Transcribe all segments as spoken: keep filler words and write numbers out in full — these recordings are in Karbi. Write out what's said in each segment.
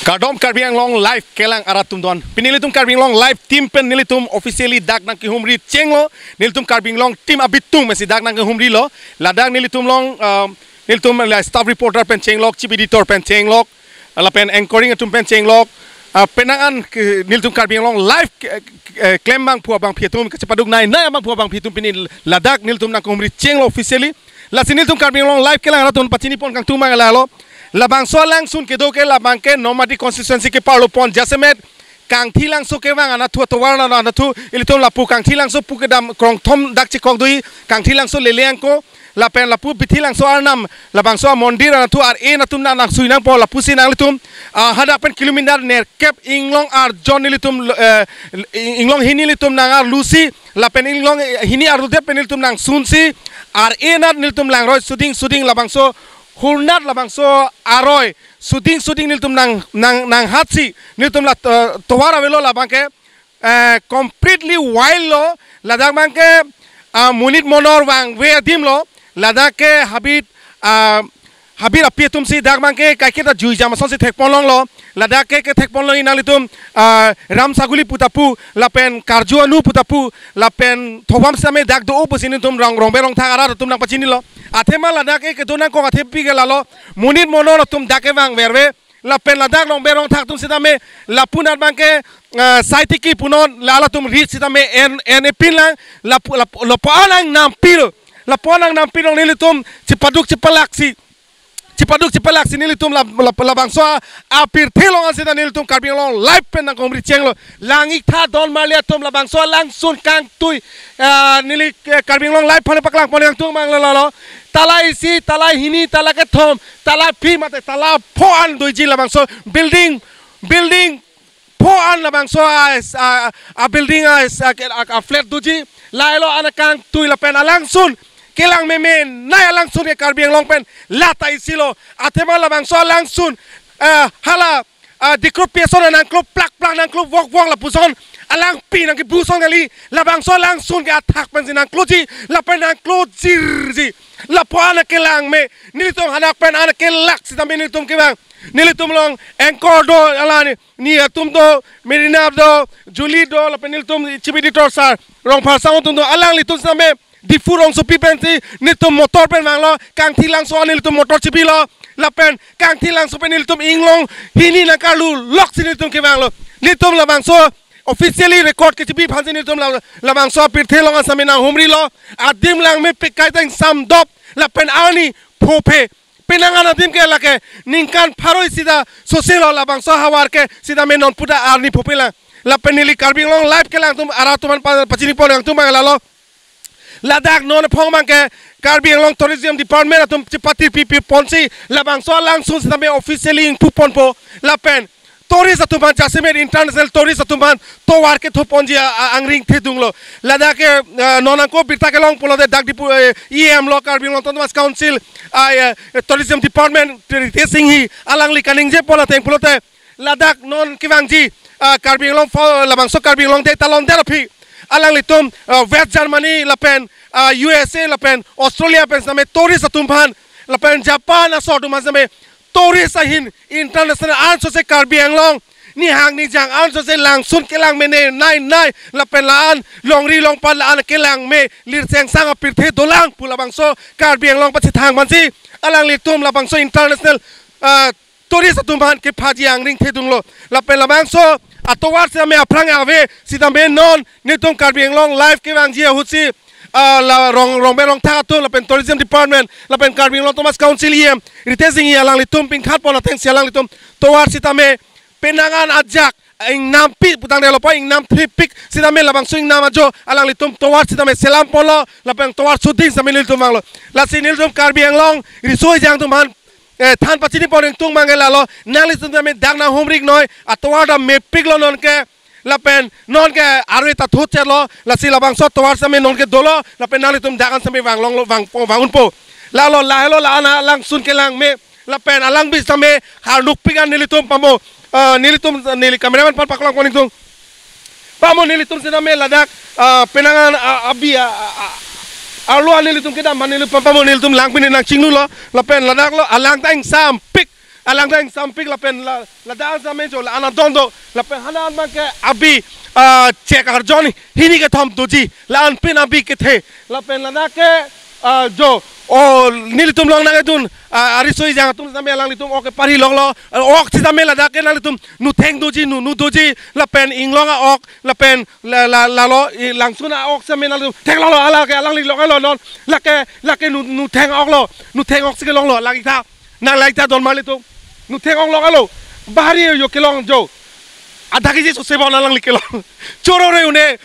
Kardom Karbi Anglong Live kelang arat atum don. Pini nelitum Karbi Anglong Live team pen nelitum officially dak nangkehumri chenglo. Nelitum Karbi Anglong team abitung mesi dak nangkehumrilo. Ladak nelitum along, uh, nelitum la staff reporter pen chenglok, chief editor pen chenglok, lapen anchoring atum pen chenglok. Uh, penang an ke nelitum Karbi Anglong Live ke, ke, eh, klem abangphu abangphi atum kachepaduk nai nai abangphu abangphi atum pini ladak nelitum nangkehumri chenglo officially. Lasi nelitum Karbi Anglong Live kelang arat atum pachini pon kangtung abang lalo. Labangso alangsun kedo ke labang ke Nomadi constituency ke parlo pon jasemet Kangthilangso kevang anatthu atovar na anatthu ilitum lapu Kangthilangso pu kedam krongthom dak chekok do-i, Kangthilangso lele angko, lapen lapu Bithilangso arnam, labangso amondir anatthu ar-e atum nang nangsui nangpo lapusi nanglitum, ah, hadak pen kilometer nerkep inglong arjon nelitum, eh, inglong hini nelitum nang arlusi, lapen inglong hini arludep pen nelitum nangsunsi, ar-e anat nelitum langroi suding suding labangso hurnat labangso aroi suding suding nelitum nang nang nanghatsi nelitum la, eh, tovar avelo labang ke, eh, completely wild lo, ladak abang ke, ah, monit monor vangve adim lo, ladak ke habit, ah, habit api atumsi dak abang ke kaiketa jui jam asonsi thekpon longlo, ladak ke kethekpon longji nanglitum, ah, Ram Saguli pu ta pu, lapen Karju Anu pu ta pu, lapen Thobam sitame dak do-o pusi nelitum rong rongbe rongthak arat atum nangpachinilo. Athema ladak ke kedo nangkok athe pi ke lalo, monit monor atum dak kevang verve, lapen ladak rongbe rongthak atum sitame lapu anat abang ke, ah, saitiki punon, la latum rit sitame en en epin lang, lapu lapu lapu anang nampilo, lapu anang nampilo nelitum chepaduk chepalaksi, chepaduk chepalaksi nelitum la la labangso apirthe along an sita nelitum Karbi Anglong Live pen nangkehumri chenglo. Lang-iktha don marli atum labangso alangsun kangtui, ah, neli, eh, Karbi Anglong Live aphan paklangpon kangtung abang lalo. Tala isi, tala hini, tala kethom, tala phli mate tala pho an doji labangso building, building pho an labangso a, a, a building a, a, a, a flat doji. Lahelo anakangtui lapen alangsun kelang meme nai alangsun ke Karbi Anglong pen lata isi lo. Athema labangso alangsun, eh, hala, ah, Dikro P S O nangklo plak plak, nangklo vok vok lapuson alangpi nangkebu son kali. Labangso alangsun ke athak pensi nangkloji, lapen nangklojirji. Lapu an kelang me, nelitum hadak pen an kelak sitame nelitum kevang. Nelitum along anchor do, alani, ni atum do, Merina do, Julie do, lapen nelitum chief editor sir Rongpharsang atum do, alanglitum sitame Diphu rongsopi pensi nelitum motor pen vanglo, Kangthilangso nelitum motor chipilo, lapen Kangthilangso pen nelitum inglong hini nangkarlu loksi nelitum kevanglo. Nelitum labangso officially record kechipi aphansi nelitum la-, labangso apirthe along an sitame nanghumrilo. Adim lang mepik kaita ingsam dop, lapen arni phophe. Penang an adim ke lake ningkan pharo isi ta soselo labangso ahavar ke sitame non puta arni phophe lang. Lapen neli Karbi Anglong Live kelang atum arat atum aphan pa-, pachini pon nangtum abang lalo. Ladak non aphong abang ke Karbi Anglong Tourism Department atum chipati pipi ponsi labangso alangsun sitame officially ingpu ponpo. Lapen tourist atum aphan, jasemet international tourist atum aphan tovar ketho ponji a, a, angring thedunglo. Ladak ke, ah, non angko birta kelong pulote dak Diphu, eh, E M lo, Karbi Anglong Autonomous Council, ah, eh, Tourism Department, Ritesh Enghi, alangli kaningje pon ateng pulote ladak non kevangji, ah, Karbi Anglong fo-, labangso Karbi Anglong Day ta longdet aphi alanglitum, ah, West Germany lapen, ah, U S A lapen Australia pen sitame tourist atum aphan lapen Japan aso atum aphan sitame tourist ahin international ansose Karbi Anglong nihang nijang ansose langsun kelang mene nai nai lapen la-an longri longpat la-an kelang me lirsengsang apirthe dolang pu labangso Karbi Anglong pachethang aphansi alanglitum labangso international, ah, tourist atum aphan kephaji angring thedunglo. Lapen labangso atovar sitame aphrang ave sitame non nelitum Karbi Anglong Live kevangji ahutsi, ah, la rong, rongbe rongthak atum lapen Tourism Department lapen Karbi Anglong Autonomous Council E M Ritesh Enghi alanglitum pingkhat pon atengsi alanglitum tovar sitame penang an ajak ingnampi putangdetlo, pa ingnam three pik sitame labangso ingnam ajo alanglitum tovar sitame selam ponlo lapen tovar shooting sitame nelitum vanglo. Lasi nelitum Karbi Anglong riso ejang atum aphan, eh, than pachini pon ingtung abang ke lalo, nanglitum sitame dak nanghumri iknoi, atovar ta mepiklo nonke, lapen nonke arve ta thotcherlo, lasi labangso tovar sitame nonke dolo, lapen nanglitum dak an sitame vanglonglo, vang, vang unpo. Lalo lahelo la-an alangsun kelang me, lapen alangbi sitame harnukpik an nelitum pamo, ah, nelitum neli cameraman aphan paklang pon ingtung. Pamo nelitum sitame ladak, ah, penang an, ah, abi, ah, ah, ah, arlo an nelitum kedam aphan nelitum pamo nelitum lang pine nangchinglulo, lapen ladak lo alang ta ingsampik, alang ta ingsampik lapen la, ladak an sitame jo la-an adon do, lapen hana an abang ke abi, ah, chek arjon hini kethom doji, la-an pen abi kethe, lapen ladak ke, ah, jo, o, nelitum along nangkedun, ah, ariso ejang atum sitame alanglitum ok keparhi longlo, ah, ok sitame ladak ke nanglitum nutheng doji, nu, nu doji, lapen inglong a-ok, lapen la, la, lalo, i langsun a-ok sitame nanglitum theklonglo, hala ke alangli longlo non, lake, lake nu, nutheng oklo, nutheng oksi kelonglo, lake ta, nang lake ta don marlitum, nutheng ok longlo, bahari yo kelong jo. Adha keji sose bon alangli kelong. Choro re une.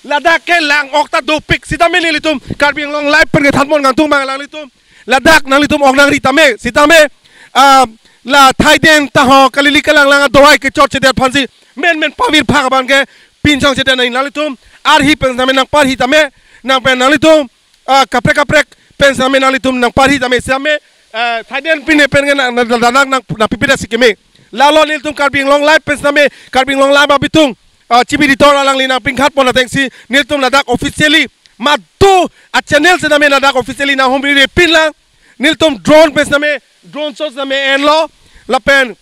Ladak ke lang ok ta dopik. Sitame nelitum Karbi Anglong Live pen kethan pon kangtung abang alanglitum. Ladak nanglitum ok nangri tame. Sitame, ah, la thaiden taho kalili kalang lang adovai kechotchedet aphansi menmen pavir phak abang ke pinchongchedet nang nanglitum. Arhi pen sitame nangparhi tame. Nang pen nanglitum, ah, kaprek kaprek pen sitame nanglitum nangparhi tame sitame, ah, thaiden pine pen ke nang, nang, nang, nang, nangpipedet si keme. Lalo nelitum Karbi Anglong Live pen sitame, Karbi Anglong Live abitung, ah, chief editor alangli nangpingkhat pon atengsi nelitum ladak officially madu a-channel sitame ladak officially nanghumri repin lang. Nelitum drone pen sitame, drone shot sitame enlo, lapen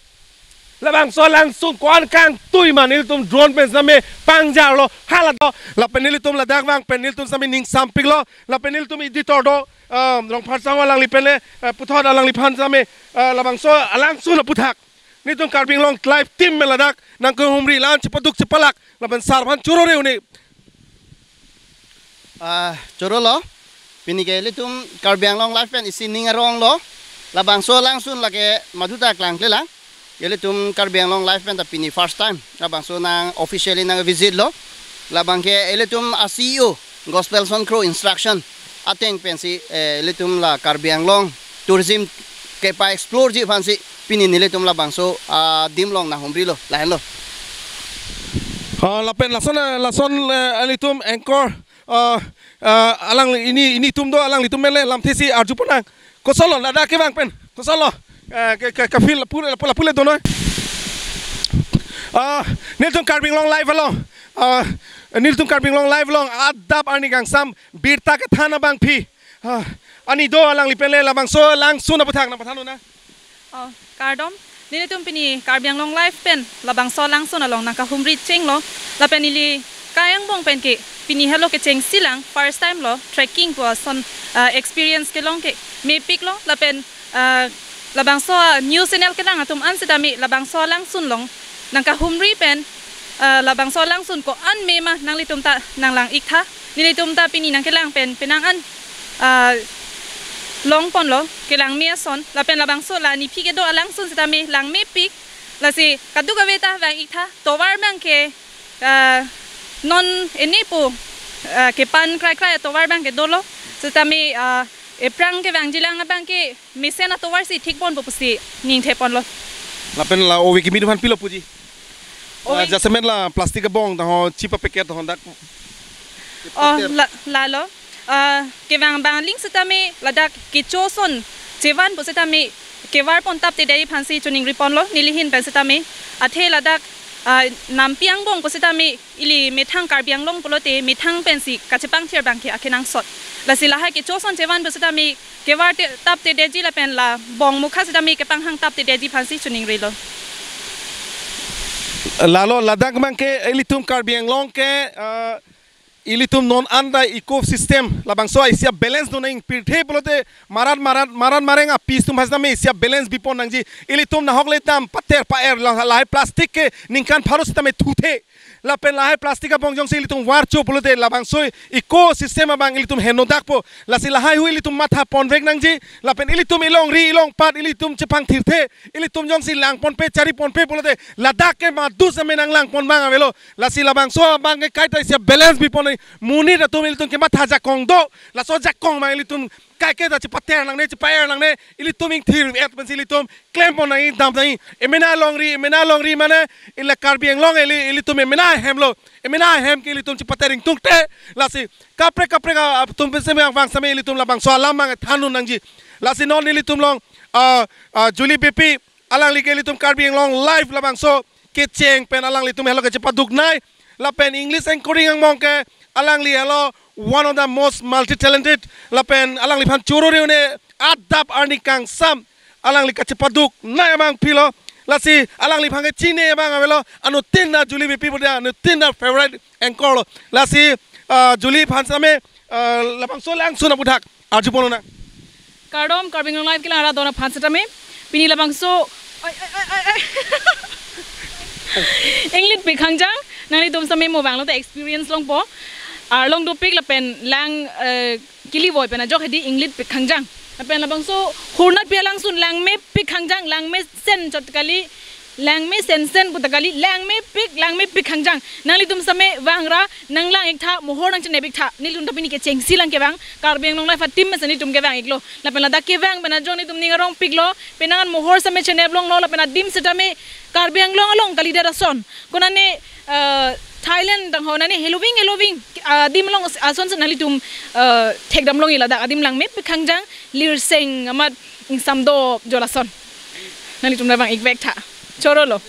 labangso alangsun ko-an kangtui ma nelitum drone pen sitame pangjarlo, hala do, lapen nelitum ladak vang pen nelitum sitame ningsampiklo, lapen nelitum editor do, ah, Rongpharsang alangli pen le, ah, puthot alangliphan sitame, ah, labangso alangsun aputhak nelitum Karbi Anglong Live team me ladak nangkehumri la-an chipaduk chipalak, lapen sar aphan choro re une. Ah, chorolo. Pini ke ilitum Karbi Anglong Live pen isi ning aronglo. Labangso alangsun lake madu ta klangkle lang. Ilitum Karbi Anglong Live pen ta pini first time labangso nang officially nangvisit lo. Labang ke ilitum a-C E O Gospelson Kro instruction ateng pensi, eh, ilitum la Karbi Anglong tourism kepa-explore ji aphansi pini nelitum labangso adim along nanghumrilo, lahenlo. Ah, lapen lason, eh, lason, eh, ilitum anchor, ah, ah, alang ini, ilitum do, alanglitum pen le lamthe si arju ponnang. Kosonlo, ladak kevang pen. Kosonlo. Eh, ke, ke, ke feel pura, pura, pura dono. Ah, nelitum Karbi Anglong Live along. Ah, nelitum Karbi Anglong Live along adap arni kangsam birta kethan abangpi. Ah, ani do alangli pen le labangso alangsun aphuthak nangpathan nang. Oh, kardom. Nelitum pini Karbi Anglong Live pen labangso alangsun along nangkahumri chenglo. Lapen ili kai angbong pen ke pini helo kechengsi lang, first time lo trekking pu ason, ah, experience kelong ke mepiklo. Lapen, ah, labangso, ah, news channel kelang atum an setame labangso alangsun along nangkahumri pen, ah, labangso alangsun ko-an me ma nanglitum ta nanglang-iktha. Nelitum ta pini nangkelang pen penang an, ah, longponlo, kelang me ason, lapen labangso la nephi kedo alangsun setame lang mepik. Lasi kadokave ta vang-iktha, tovar abang ke, ah, non ene pu, ah, kepan kraikrai tovar abang ke dolo. Setame, ah, ephrang kevangjilang abang ke mesen atovar si thikponpo pusi ningtheponlo. Lapen la ove kimi atum aphan pilo puji. Ove. Ah, jasemet la plastic abong ta ho chipa packet ho dak. Oh, la, lalo. Ah, kevang abang aling setame ladak kecho ason chevanpo setame kevar pon taptedetji aphansi choningriponlo neli ahin pen setame. Athe ladak, ah, nampi angbong pu setame ili methang Karbi Anglong pulote methang pensi kachepangthir abang ke akenangsot. Lasi lahai kecho ason chevanpo setame kevar te, taptedetji lapen la bong mukha setame kepanghang taptedetji aphansi choningrilo. Lalo ladak abang ke ilitum Karbi Anglong ke, ah, ilitum non an ta ecosystem labangso isi abalance do nang, pirthe pulote marat marat marat mareng apiece atum ha setame isi abalance bipon nangji. Ilitum nahok le dam pater pa-er la, lahai plastic ke ningkan pharo setame thuthe. Lapen lahai plastic abong jongsi ilitum varcho pulote labangso ecosystem abang ilitum henodakpo. Lasi lahai hui ilitum matha ponvek nangji. Lapen ilitum ilongri ilongpat ilitum chepangthirthe. Ilitum jongsi langponpe chariponpe pulote ladak ke madu setame nanglangpon abang avelo. Lasi labangso abang ke kaita isi abalance bipon nang, monit atum ilitum kematha jakong do. Laso jakong abang ilitum kaike ta chepater nangne, chepa-er nangne, ilitum ingthir-et pensi ilitum klempon nang, dam nang. Emena longri, emena longri mane, ila Karbi Anglong ili, ilitum emena ahemlo. Emena ahem ke ilitum chepater ingtungte. Lasi kaprek kaprek atum pensi abang setame ilitum labangso alam abang than un nangji. Lasi non ilitum along, ah, ah, Julie Beypi, alangli ke ilitum Karbi Anglong Live labangso kecheng pen alanglitum helo kachepaduknei. Lapen English anchoring angbong ke alangli helo one of the most multi-talented. Lapen alangliphan choro reune adap arni kangsam alangli kachepaduknei abang pilo. Lasi alangliphan ke chini abang avelo, anuttin ta Julie Beypi pu dia, anuttin ta favorite anchor lo. Lasi, ah, Julie aphan setame, ah, labangso alangsun aphuthak arju ponnang. Kardom, Karbi Anglong Live kelang arat do-an aphan setame. Pini labangso, ai, ai, ai, ai, ai. Inglitpik khangjang, nanglitum setame mo vanglo ta experience longpo. Arlong dopik lapen lang, eh, kili voi pen ajok hedi inglitpik khangjang. Lapen labangso hurnat pi alangsun lang mepik khangjang, lang mesen chot kali, lang mesen sen pu ta kali, lang mepik, lang mepik khangjang. Nanglitum setame vangra, nanglang-iktha, mohor nangchenep-iktha. Nelitum ta pini kechengsi lang kevang, Karbi Anglong Live a-team mesen nelitum kevang-iklo. Lapen ladak kevang pen ajok nelitum ning arongpiklo, penang an mohor setame chenep longlo, lapen adim setame Karbi Anglong along kalidet ason. Konane, eh, Thailand tang ho nane heloving, heloving, ah, adim along ason sen nanglitum, eh, thekdam longji ladak adim lang mepik khangjang, lirseng amat ingsam do jo lason. Nanglitum ta vang-ikvek tha. Chorolo.